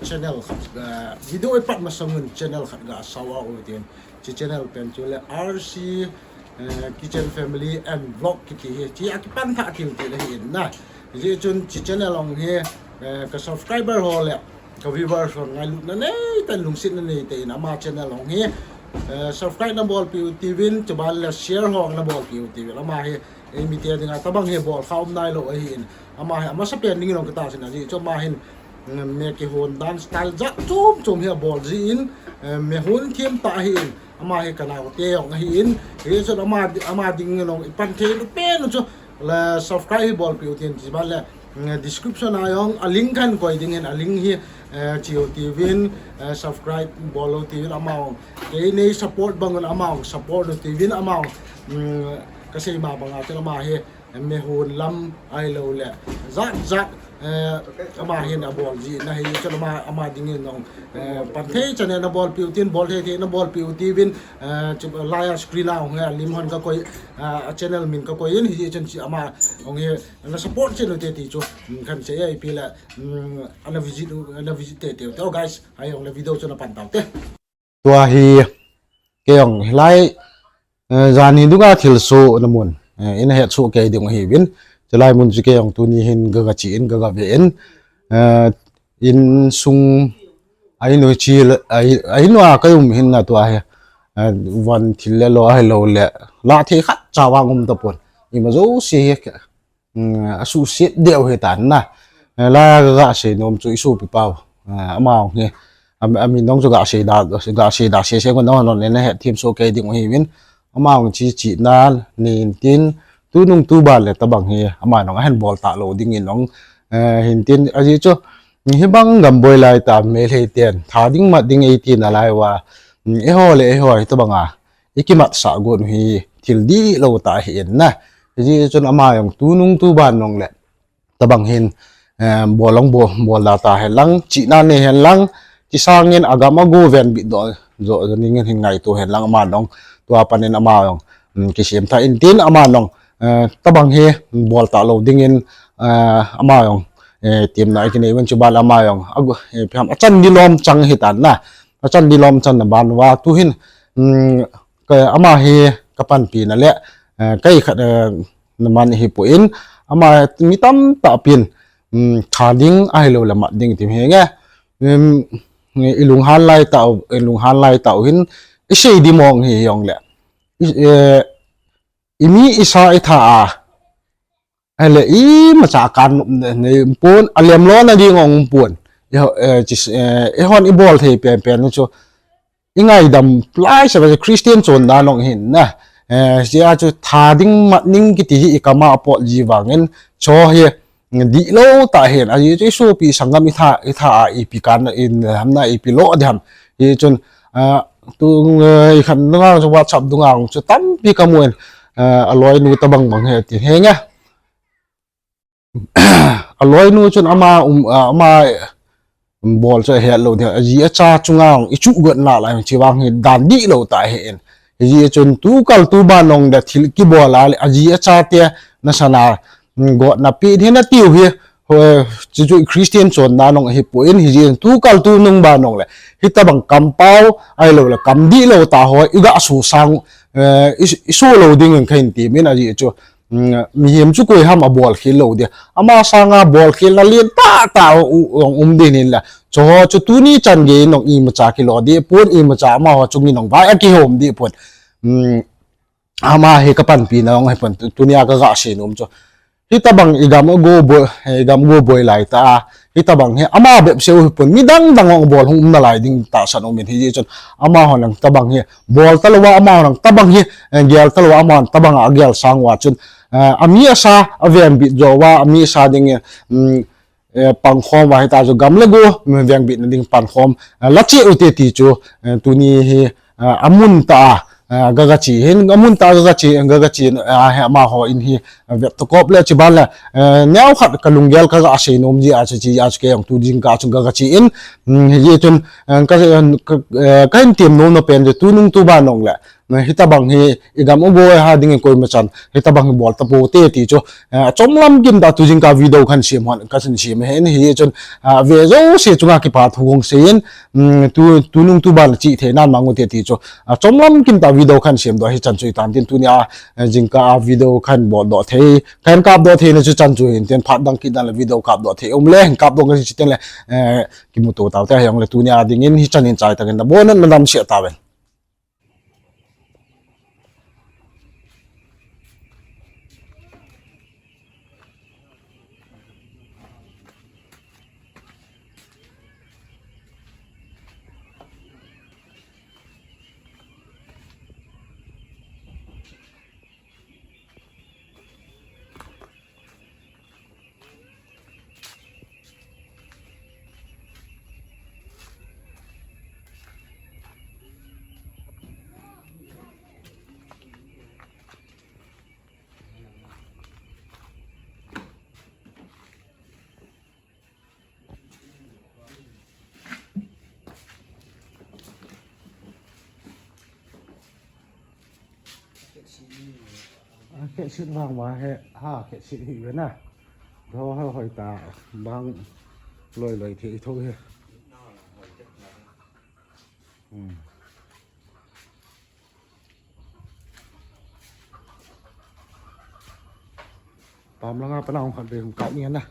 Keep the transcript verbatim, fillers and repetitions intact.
Channel khat, eh, video ipat masangun channel khat gasao a u tin. Chi channel pen chu le R C, eh, Kitchen Family and Vlog kiti hi. Chi akipan thah thil ti le hi in na. Chi chun chi channel ong hi, eh, ka subscriber ho le ka viewers ho ngailutna neitah in lungsetna neitah in ama channel ong hi, eh, subscribe nabolpeh u tivin, chuban le share ho nabolpeh u tivin. Ama hi eimite dinga tabang hi bol kha um nailou ahin. Ama hi amasa pen dingin ong kata sin ahi chu ama hin, mm, me kihon dan style jat chom chom hi abol jin, eh, me hon them tah ahin. Ama hi kanaote ong ahin. Hichun ama, ama dingin ong ipan thei nu pen chu le subscribe hi bolpeh u tin chuban le, mm, description a ong a link kan koi dingin a link hi, eh, cheu tivin, eh, subscribe bol u tivin ama ong. Kei nei support bangun ama ong support u tivin ama ong. Mm, kasei ma banga chu ama hi, eh, me hon lam ahilou le. Jat jat, eh, ama hin abol jin ahi chu ama, ama dingin ong, eh, pan thei channel nabolpeh u tin, bol thei thei nabolpeh u tivin, eh, chu lai a screen a ong hi a lim hon kakoi, eh, a channel min kakoi in hi chun chi ama ong hi na support cheh u te ti chu, mm, kan sei a ipi le, mm, ana visit u, ana visit teitei u te. Oh, guys, ahi ong le video chu napan tau te. Tua hi kei ong hilai, eh, jani dunga thilsoh na mun, eh, ina hetsoh kei ding u hiuvin. Chulai mun chu kei ong tuni hin gaga che in, gaga ve in, eh, insung a inu chil, a, a inu a ka um hin na tua hi, eh, van thil le lo ahilou le. La thei khat cha vang um tapon. Ima jouse hi, mm, asuhset deu hitan na. Eh, la gaga sei nom chu isopi pau. Eh, ama ong hi. Am, amin ong chu ga sei da, ga sei da sei sei ngon non ne het them soh kei ding u hiuvin. Ama ong chi chi na nin tin tunung tuban le tabang hi ama nong ahin bol talou dingin ong, eh, hin tin ahi chu. Hibang gam boi lai ta Meitei ten tha ding mat ding ei ti nalai uva. Mm, eiho le eiho hi tabanga ikimatsah got u hi thil dihlou tah ahin na. Hichun ama ong tunung tuban ong le tabang hin, eh, bol ong bol, bol da ta hen lang, chihna nei hen lang, chi sangin agam ago venbit doh, jo, jo ning hin ngaito hen lang ama ong, tua panin ama ong, mm, kisem tha in tin ama ong, eh, tabang hi bol talou dingin, eh, ama ong, eh, temna ikinei uvin chuban ama ong, ago, eh, ipi ham achan dilom chang hitan na, achan dilom chan na ban uva tu hin, mm, ka, ama hi kapanpi na le, eh, kei khat, eh, naman hipon, ama mi tamtah pin, um, tha ding ahilou le mat ding ti hi nge. Um, ilunghan lai tau, ilunghan lai tau hin, isei di mong hi hiong le. I, eh, imi isa itha a. Ahile imacha kan ne, ne pon, alem lona ding ong pon. I, eh, chis, eh, ihon ibol thei pen pen chu. Ingaidam lai sa Christian chon dan ong hin na. Eh, sia chu tha ding mat ding kiti hi ikama apot ji vangin cho hi dihlou tah hin. Ahi chu isopi sanggam itha, itha a ipi kan in ham na ipi lo diham. Hichun, ah, tu, eh, ikhan dunga chu WhatsApp dunga chu tampi kamun, eh, aloinu tabang bang hi ti hi nge. Aloinu chun ama, um, ah, ama, um, bol chu ahet lou ding. Aji acha chunga ong ichu got nalai chi vang hi dan dihlou tah hin. Hichun tukal tuban ong da thil kibol a le aji acha te nasana, um, gotna pe hin atiu hi. Ho, chu chu Christian chon dan ong hipon hichun tukal tunung ban ong le. Hitabang kampau ahilou le kam dihlou tah ho iga su sang, eh, i, isu lou ding in kahin ti min aji chu. Mm, mihem chu koi ham abol khel lou dia. Ama sanga bol khel na lien tah tah u, u, um din in la. Cho ho chu tuni chan gei nong imacha kilo dipon, imacha amaho chunga nong vai akihom dipon. Mm, ama hi kapanpi na ong hipon tu, tunia kaga sei nom chu. Hitabang igam go boi, igam go boi lai ta. Hitabang hi ama bep seu hipon midang dang ong bol hung um nalai ding tahsan um in hichun. Amahon tabang hi bol talou a amahon tabang hi, eh, gel talou a amahon tabang a gel sang uva chun, eh, ami asa avengbit jou uva, ami asa ding, eh, um, eh, pangkhom uva hita chu gam le go, um, vengbitna ding pangkhom, eh, la che u te ti chu, eh, tuni hi, eh, amun tah a, eh, gaga che hin, amun tah a gaga che, gaga che, eh, hi amaho in hi, eh, vet to kop le chiban le, eh, neo khat kalunggel kaga sei nom ji a chu chi a chu kei ong tu ding ka chu gaga che in, um, hichun, eh, ka, eh, ka, eh, kahin tem nom na pen chu tunung tuban ong le, Hitabang hi igam u boi ha dingin koima chan hitabang hi bol tapoute ti chu, eh, achom lam kim ta tu jingkah video khat sem hon kahin sem ahin, hichun, ah, ve jouse chunga kipa thu hung seiyin, um, tu, tunung tuban chihthei nan mang ute ti chu, achom lam kim ta video khat sem doh hichan chu itan tin tunia, eh, jingkah a video khat bol doh thei, khat kap doh theina chu chan chu hin tin phat dang kit dan le video kap doh thei um le hin kap doh kahi chiten le, eh, kimuto taute hijongle tunia dingin hichan in chai takin nabonun nadam seh tauvin. Khetset vang ma he, ha, khetset hi ve na. Tho ha hoi ta, bang loi loi thei tho he. Hmm. Pam langa pana hung khat ve hung kap ni na.